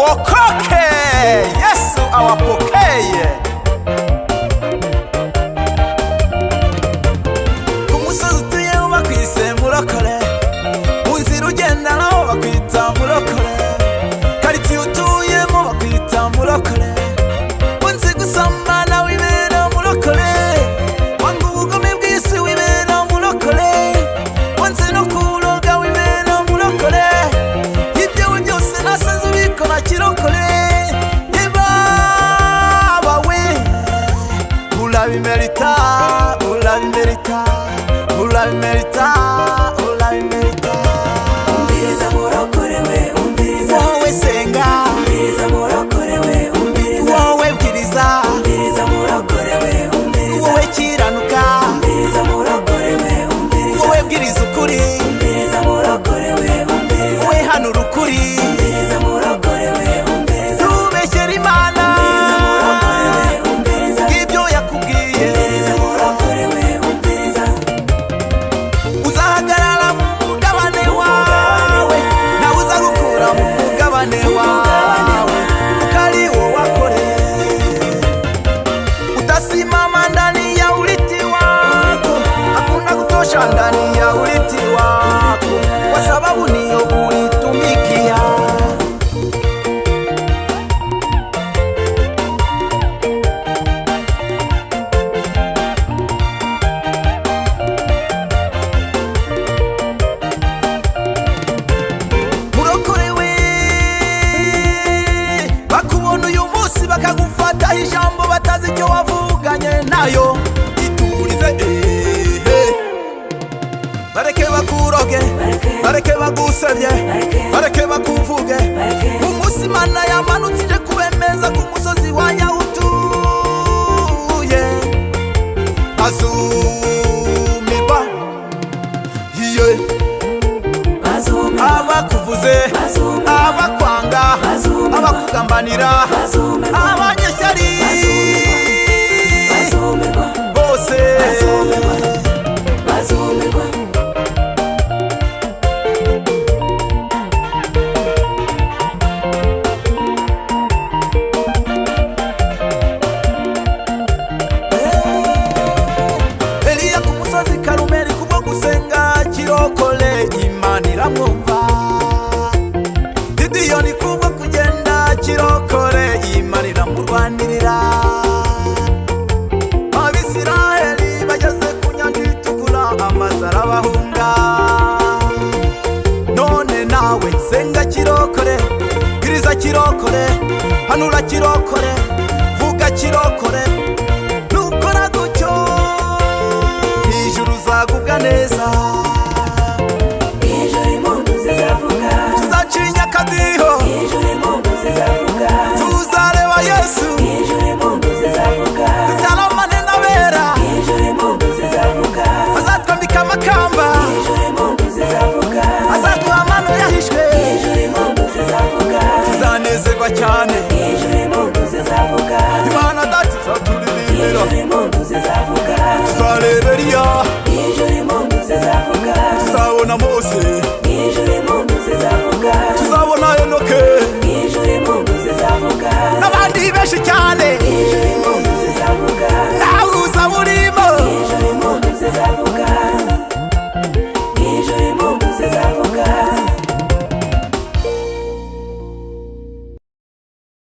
Muokoke, Yesu awapokeye. Ku musozi utuyeho bakwise murokore, mu nzira ugenda naho bakwita murokore, karitsiye utuyemo bakwita murokore, unzi gusambana wibera murokore, wanga ubugome bw'isi wibera murokore, wanze no kuroga wibera murokore, ibyawe byose nasanze ubikora kirokore. Yebaba we, urabimerita, urabimerita, urabimerita, urabimerita. Umviriza murokore we, umviriza. Wowe senga. Umviriza murokore we, umviriza. Wowe bwiriza. Umviriza murokore we, umviriza. Wowe kiranuka. Umviriza murokore we, umviriza. Wowe bwiriza ukuri. Umviriza murokore we, umviriza. Wowe hanura ukuri. Umviriza murokore we, umviriza. Ntubeshyere Imana. Umviriza murokore we, umviriza. Ibyo yakubwiye. Umviriza murokore we, umviriza. Uzahagarara mu mugabane wawe, nawe uza gukura mu mugabane wawe, kuko ari wo wakoreye. Utasimama ndani ya urithi wako, hakuna kutosha ndani ya urithi wako, kwa sababu niyo ulitumikia. Murokore we, bakubona uyu munsi bakagufataho ijambo batazi icyo wavuganye nayo. Iturize, ehe. Bareke bakuroge, bareke bagusebye, bareke bakuvuge. Umunsi Imana yamanutse ije kubemeza ku musozi wa Nyahutuye, azumirwa iye. Bazumirwa. Abakuvuze, Bazumirwa. abakwanga, Bazumirwa. abakugambanira, Bazumirwa. abanyeshyari Bazumirwa. bose. Bazumirwa. Bazumirwa. Eliya ku musozi Karumeli, kubwo gusenga kirokore Imana iramwumva. Gidiyoni kubwo kugenda kirokore Imana iramurwanirira. Abisiraheli bageze ku Nyanja Itukura, amazi arabahunga. None nawe senga kirokore, bwiriza kirokore, hanura kirokore, vuga kirokore. Nukora gutyo ijuru uzagubwa neza. Ijuru impundu zizavuga. Tuzacinya akadiho. Ijuru impundu zizavuga. Tuzareba Yesu. Ijuru impundu zizavuga. Tutaramane n'abera. Ijuru impundu zizavuga. Azatwambika amakamba. Ijuru impundu zizavuga. Azaduha amano yahishwe. Ijuru impundu zizavuga. Tuzanezerwa cyane. Ijuru impundu zizavuga. Imana Data izaturirimbira. Ijuru impundu zizavuga. Tuzareba Eliya. Ijuru impundu zizavuga. Tuzabona Mose. Ijuru impundu zizavuga. Tuzabona Enoke Ijuru impundu zizavuga. n'abandi benshi cyane.